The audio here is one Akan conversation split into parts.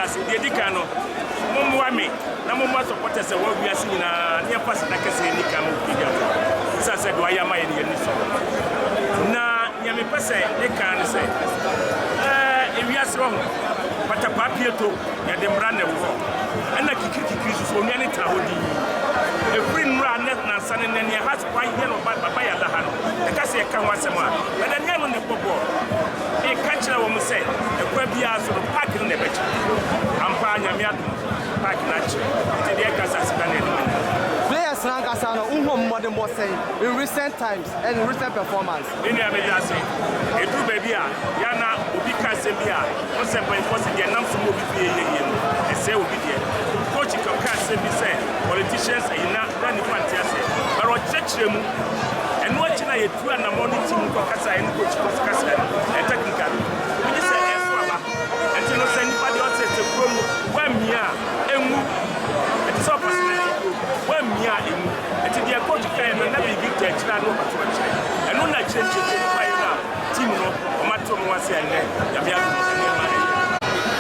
ase. Deɛ di kan no, mommoa me na mommoa supporters a wɔwɔ wiase nyinaa ne yɛmfa aseda kɛseɛ nni kan ma Wikipedia fo. Ɛsiane sɛ deɛ wɔayɛ ama yɛn no yɛn ani sɔ. Na nea mepɛ sɛ meka ne sɛ, ɛɛ ewiase wɔ ho, patapaa pieto, yɛde mmara na ɛwɔ hɔ. Ɛna kikirikikiri nso so, onua no tena hɔ dinn. Ɛfiri nnora ne nnansa ne nnɛ, nea Hearts wayɛ no Baba Yala ha no, yɛka sɛ yɛka ho asɛm a, ɛda nea no na ɛbɔ bɔɔl. Meka kyerɛ wɔn sɛ, ɛkwan biara so no, park no na ɛbɛkyɛ. Ampa ara, Nyame adom, park no akyɛ. Nti deɛ ɛka sɛ aseda na yɛde ma Nyame. Players no ankasa no, wohu wɔn mmɔdenbɔ sɛn in recent times and in recent performance? Me nua meda ase. Ɛduru baabi a, yɛ a na obi ka asɛm bi a, wohu sɛ mpanyinfoɔ se deɛ ɛnam so ma obi fie yɛ yie no, ɛsɛe obi deɛ. Coach kɔkaa asɛm bi sɛ politicians ayi na na nnipa nte aseɛ. But ɔkyerɛkyerɛ mu. Ɛno akyi na yɛtu anamɔn ne team kɔ kasaeɛ ne coach kɔ kasaeɛ no, ɛyɛ technical. Megye sɛ ɛso aba. Ɛnti no sɛ nnipa deɛ ɔsɛ sɛ kuro no woammia a, ɛnwu. Ɛte sɛ ɔpɛ sɛ n'ani kuro, woammia a, ɛnwu. Nti deɛ coach kaeɛ no na biribi da akyire a na ɔpɛ sɛ ɔkyerɛ. Ɛno na akyire nkyerɛkyerɛ mu baeɛ no a team no wɔn ate wɔn ho ase a nnɛ Nyame adom nneɛma ɛyɛ.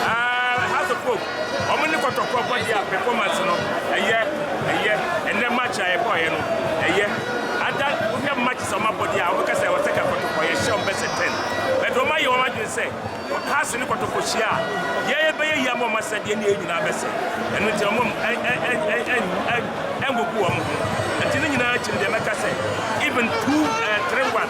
Ah, Hearts of Oak, wɔn ne Kɔtɔkɔ bɔ deɛ a performance no ɛyɛ, ɛyɛ. Ɛnnɛ match a yɛbɔeɛ no ɛyɛ. Ada wohwɛ matches a wɔn abɔ deɛ a wobɛka sɛ ɛwɔ sɛ ka Kɔtɔkɔ yɛhyɛ wɔn bɛsɛ 10. But wɔn ayɛ wɔn adwene sɛ Hearts ne Kɔtɔkɔ hyia a, yɛn yɛbɛyɛ yie ama wɔn asɛdeɛ ne yɛn nyinaa bɛsɛ. Ɛno nti wɔn ɛngugu wɔn ho. Nti ne nyinaa akyi no deɛ mɛka sɛ even 2 3-1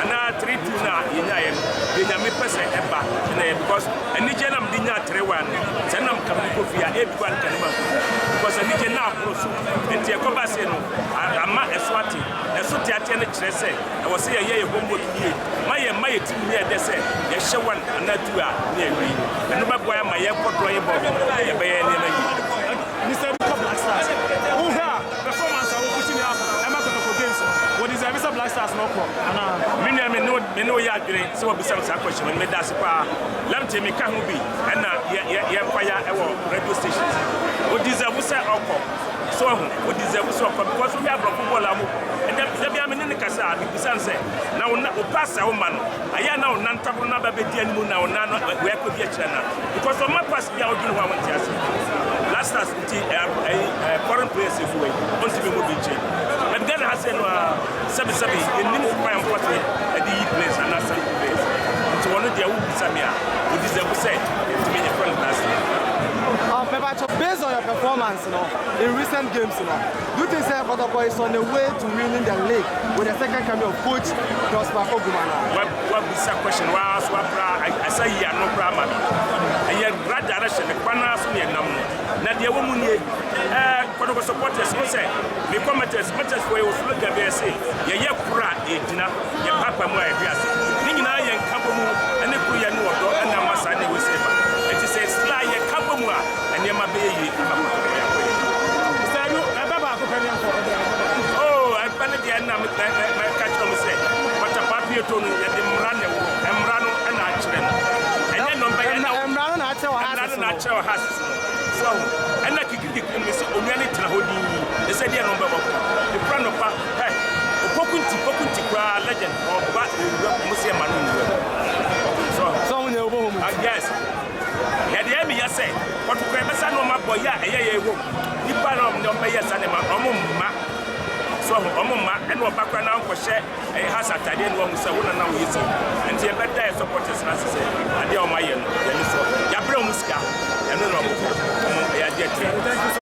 anaa 3-2 no a yɛnyaeɛ no, deɛ Nyame pɛ sɛ ɛba na ɛyɛ because anigyeɛ na mede nyaa 3-1 no, sɛ na mka mede kɔ fie a, ebi kɔ a nka ne mankɔ fie because anigyeɛ na aboro so. Nti ɛkɔba sei no, ama ɛso ate. Na ɛso teateɛ no kyerɛ sɛ ɛwɔ sɛ yɛyɛ yɛn homework yie ma yɛn mma yɛ tirim nyɛ dɛ sɛ yɛhyɛ one anaa two a ne yɛawie. Ɛno bɛboa yɛn ma yɛkɔ drawing board no, yɛbɛyɛ nneɛma yie. Mister Edu kɔ Black Stars. Wo hwɛ a performance a wo putting up ɛma Kotoko games no, wɔ deserve sɛ Black Stars no kɔ anaa? Me nua me ne wo me ne wo yɛ adwene sɛ wabisa me saa question no, meda ase paa. Lamte me ka ho bi ɛna yɛ yɛ yɛ fire ɛwɔ radio stations. O deserve sɛ ɔkɔ. So wahu? O deserve sɛ ɔkɔ because wohwɛ aborɔfo bɔɔl a wɔbɔ. Ɛda da biara me ne no kasa a, mebisa no sɛ, na wo na wo pass a woma no, ayɛ a na wo nan ntaboro no aba bɛdi anim na wo nan no wei akɔdi akyire anaa? Because ɔma pass bi a wodwene ho a wonte aseɛ. Last last nti ɛyi foreign players egu wei, ɔntumi mmɔ bi nkyɛn. But Ghana ha sɛ no a, sɛbesɛbe yɛnnim kwan a wɔfa so de yi players anaa sign players. Nti wɔno deɛ wobisa me a, o deserve sɛ yɛtumi yɛfrɛ no last year. Mepacho, based on your performance no, in recent games no, do you think say Kotoko is on the way to winning the league with the second coming of coach Prosper Oguma now? Wabisa question waa so akora asa yi ano koraa ma me. Ɛyɛ right direction kwan ara so na yɛnam no. Na deɛ ɛwɔ mu nie, ɛɛ Kotoko supporters ho sɛ me commenters commenters fo yɛwɔ slogan bi a yɛse yɛyɛ koro a yɛgyina, yɛpaapa mu a yɛhwe ase. Ne nyinaa yɛ nkabɔ mu ne koroyɛ ne ɔdɔ na ama saa nneɛma sei ba. Enti sɛ sla yɛka bɔ mu a nneɛma bɛyɛ yie ama Kotoko yɛakɔ yɛn anim. Mister Adu, ɛbɛ baako pɛ ne yɛnkɔ, ɛbɛ, ɛbɛ baako. Oh, ɛbɛ no deɛ na mɛka kyerɛ mo sɛ Patapaa Pieto no yɛde mmara na ɛwɔ hɔ. Mmara no na akyerɛ no. Ɛnyɛ nɔmba yɛ na Mmara no na akyerɛ wɔ mmara Hearts no na no. akyerɛ wɔ Hearts no. So ahu? Ɛna kikirikikiri no sɛ onua no tena hɔ dinn ne sɛ deɛ nɔmba bɔ Efra nɔpa hɛ opoku nti poku nti koraa legend ɔba owura ɔmo sɛ ɛma no nwura mu. So ahu? Sɛ ɔmo nyɛ wobɔ hɔ mu. Ah, yes. Yɛde ɛmi yɛ sɛ kɔtɔkɔ ɛbɛsa nneɛma bɔ yɛ a ɛyɛ yɛ wɔ nipa na ɔmo bɛyɛ sa nneɛma ɔmo mma so ɔmo ɔmo mma ɛna ɔba kora na nkɔhyɛ ɛyɛ ha sa atadeɛ na ɔmo sɛ wo nana wo yɛ sɛ nti yɛbɛda yɛ supporters na ase sɛ adeɛ a ɔmo ayɛ no yɛn so yabrɛ ɔmo sika ɛno na ɔmo pɛ ɔmo ɛyɛ adeɛ tiri.